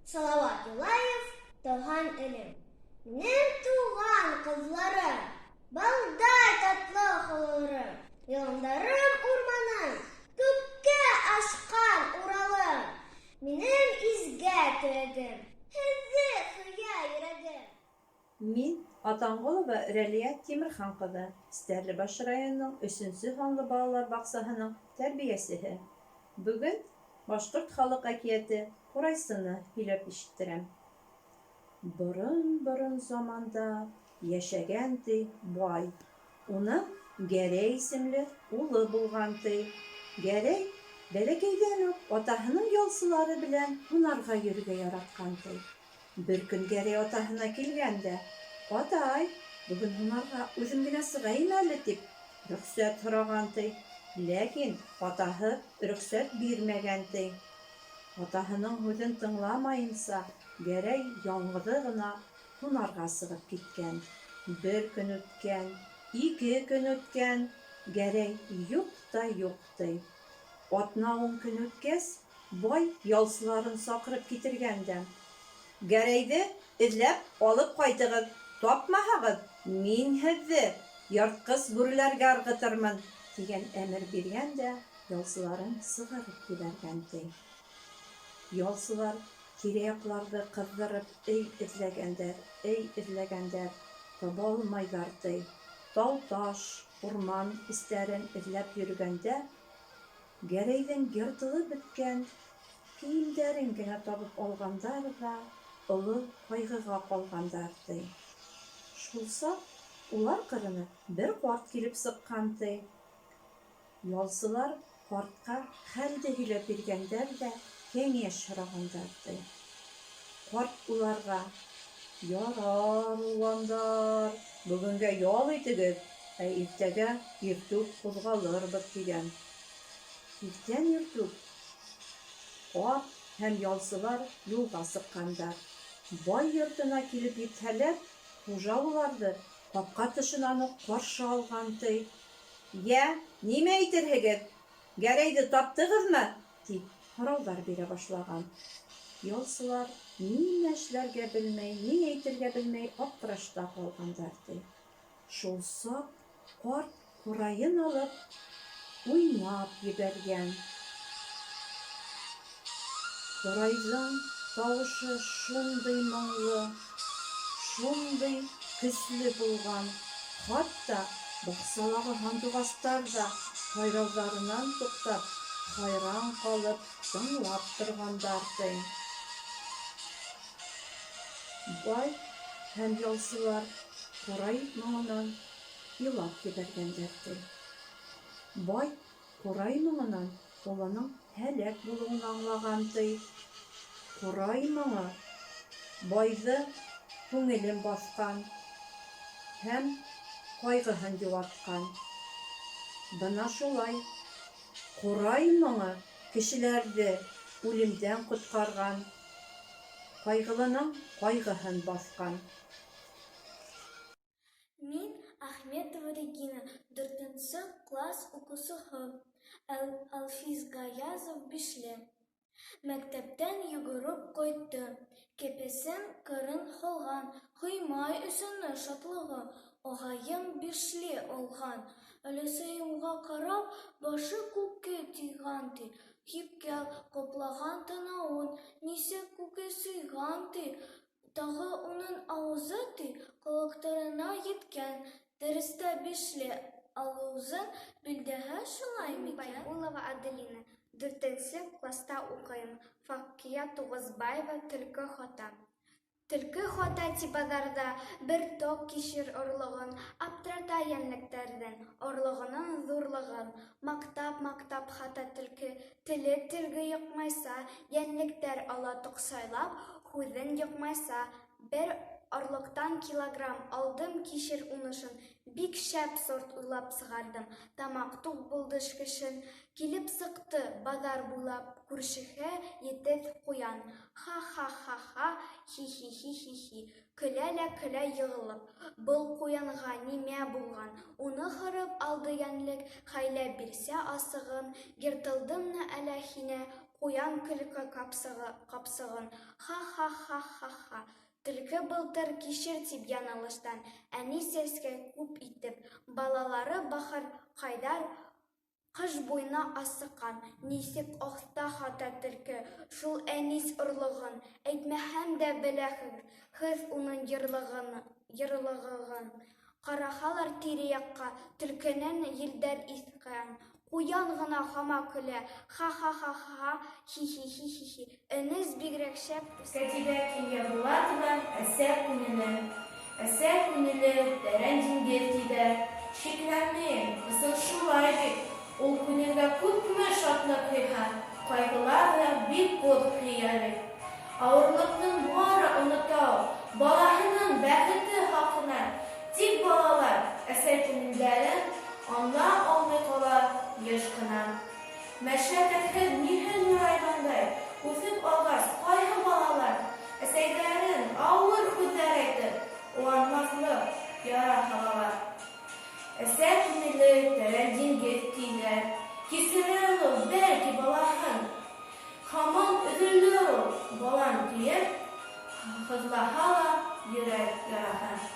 Салават Юлаев, Тыуған илем. Минең туған ҡыҙларым, балдай татлы һылыуҙарым, яландарым, урманым, күккә ашҡан Уралым, минең изге төбәгем, һеҙҙе һөйә йөрәгем. Мин Атанғолова Рәлиә Тимерхан ҡыҙы, Стәрлебаш районының өсөнсө һанлы балалар баҡсаһының тәрбиәсеһе. Бөгөн башҡорт халыҡ әкиәте Ҡурайсыны һөйләп ишеттерәм. Борон-борон заманда йәшәгән, ти, бай. Уның Гәрәй исемле улы булған, ти. Гәрәй бәләкәйҙән үк атаһының ялсылары белән һунарға йөрөргә яратҡан, ти. Бер көн Гәрәй атаһына килгән дә, Атай, бөгөн һунарға үҙем генә сығайым әле, тип рөхсәт һораған, ти. Ләкин атаһы рөхсәт бирмәгән, ти. Атаһының һүҙен тыңламайынса, Гәрәй яңғыҙы ғына һунарға сығып киткән. Бер көн үткән, ике көн үткән, Гәрәй юҡ та юҡ, ти. Атна-ун көн үткәс, бай ялсыларын саҡырып китергән дә. Гәрәйҙе эҙләп алып ҡайтығыҙ, тапмаһағыҙ, мин һеҙҙе йыртҡыс бүреләргә ырғытырмын, тигән әмер биргән дә ялсыларын сығарып ебәргән, ти. Ялсылар тирә-яҡларҙы ҡыҙҙырып эй эҙләгәндәр, эй эҙләгәндәр, таба алмайҙар, ти. Тау-таш, урман эстәрен эҙләп йөрөгәндә, Гәрәйҙең йыртылып бөткән кейемдәрен генә табып алғандар ҙа оло ҡайғыға ҡалғандар, ти. Шулсаҡ улар ҡырына бер ҡарт килеп сыҡҡан, ти. Ялсылар ҡартҡа хәлде һөйләп биргәндәр ҙә кәңәш һорағандар, ти. Ҡарт уларға, Ярар, уландар, бөгөнгә ял итегеҙ, ә иртәгә иртүк ҡуҙғалырбыҙ, тигән. Иртән иртүк ҡарт һәм ялсылар юлға сыҡҡандар. Бай йортона килеп етһәләр, хужа уларҙы ҡапҡа тышынан уҡ ҡаршы алған, ти. Йә, нимә әйтерһегеҙ? Гәрәйҙе таптығыҙмы? Тип һорауҙар бирә башлаған. Ялсылар нимә эшләргә белмәй, ни әйтергә белмәй аптырашта ҡалғандар, ти. Шул саҡ ҡарт ҡурайын алып уйнап ебәргән. Ҡурайҙың тауышы шундый моңло, шундый көслө булған, хатта баҡсалағы һандуғастар ҙа һайрауҙарынан туҡтап, хайран ҡалып тыңлап торғандар, ти. Бай һәм ялсылар ҡурай моңонан илап ебәргәндәр, ти. Бай ҡурай моңонан улының һәләк булыуын аңлаған, ти. Ҡурай моңо байҙы күңелен баҫҡан һәм ҡайғыһын йыуатҡан. Бына шулай, ҡурай моңо кешеләрҙе үлемдән ҡотҡарған, ҡайғылының ҡайғыһын баҫҡан. Мин Ахметова Регина, дүртенсе класс уҡыусыһы. Әлфис Гаязов бишле. Мәктәптән йүгереп ҡайтты. Кәпәсен ҡырын һалған, һыймай эсенә шатлығы. Ағайым бишле алған. Өләсәйе уға ҡарап, башы күккә тейгән, ти. Һипкел ҡаплаған танауын, нисек күккә сыйған, ти. Тағы уның ауыҙы, ти, ҡолаҡтарына еткән. Дәрестә бишле алыуҙың билдәһе шулай Мин микән? Байғулова Аделина, дүртенсе класта уҡыйым. Фаҡия Туғыҙбаева Төлкө һата. Төлкө һата ти баҙарҙа бер тоҡ кишер орлоғон, аптырата йәнлектәрҙең орлоғоноң ҙурлығын. Маҡтап-маҡтап һата төлкө, теле телгә йоҡмайса, йәнлектәр ала тоҡсайлап, һүҙен йоҡмайса. Бер орлоҡтан килограмм алдым кишер уңышын, бик шәп сорт уйлап сығарҙым, тамаҡ туҡ булды кешен. Килеп сыҡты баҙар буйлап күршеһе етеҙ ҡуян. Ха-ха-ха-ха, хи-хи-хи-хи-хи, көлә лә көлә йығылып. Был ҡуянға нимә булған? Уны һырып алды йәнлек, хәйлә бирсә асығын, йыртылдымы әллә һиңә Куян көлке капсыгы, капсыгын. Ха-ха-ха-ха-ха! Төлке былтыр кишер дип яңылыштан, Әнис сәскән күп итеп. Балалары бахыр кайдар Кыш буена асыккан. Ничек оста һата төлке Шул әнис орлыгын. Әйтмәһәм дә беләһегез Уның йырлыгын, йырлыгын. Караһалар тирә-якка, Төлкенән елдәр искән. Куян гына һаман көлә, Ха-ха-ха-ха, хи-хи-хи-хи. Әнис бигрәк шәп үскән. Кәтибә Киньябулатова Әсә күңеле Әсә күңеле тәрән диңгез диләр. Шикләнмим, ысын шулай бит. Ул күңелгә күпме шатлык һыйһа, Кайгылар да бик күп һыя бит. Авырлыкның бары оныта ул, Балаһының бәхете хакына. Тик балалар әсә күңелләрен Аңлап алмый кала еш кына. Мәшәкатьһез миһен зурайгандай Үсеп алгач, кайһы балалар Әсәйләрен авыр һүҙҙәр әйтеп, Уанмаҫлыҡ яра һалалар. Әсә күңеле тәрән диңгеҙ тиҙәр, Кисерер ул, бәлки, балаһын. Һаман өҙөлөр ул, балам, тиеп, Һыҙлаһа ла йөрәк яраһы.